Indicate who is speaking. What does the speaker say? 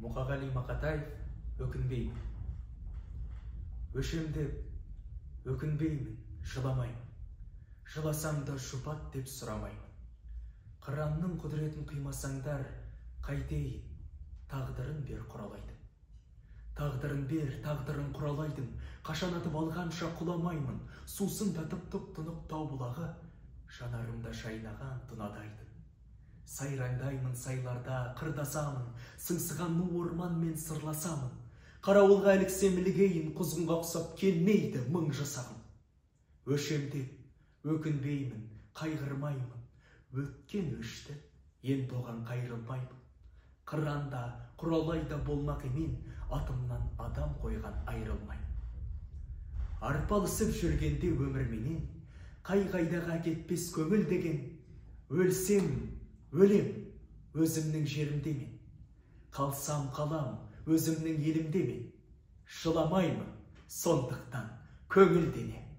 Speaker 1: Мұқағали Мақатаев, «Өкінбеймін». Өшем деп өкінбеймін, жыламаймын. Жыласам да, жұбат деп сұрамаймын. Қыранның құдіретін қимасаңдар, қайтейін, тағдырын бер құралайдың. Тағдырын бер, тағдырын құралайдың, қашан атып алғанша құламаймын. Сусын татып тұп тұнық тау бұлағы, жанарымда жайнаған тұнадайдың. Сайраңдаймын сайларда, қырдасамын, сыңсыған ну орманмен сырласамын. Қарауылға іліксем, ілігейін, құзғынға ұқсап келмейді мың жасағым. Өшем деп өкінбеймін, қайғырмаймын, өткен өшті, енді оған қайырылмаймын. Қыранда, құралай да болмақ емен, атымнан адам қойған айырылмаймын. Арпалысып жүргенде өмірменен, қай қайдаға кетпес көңіл деген, өлсем, өлем, өзімнің жерімде мен. Қалсам, қалам, өзімнің елімде мен. Жыламаймын, сондықтан көңілденем.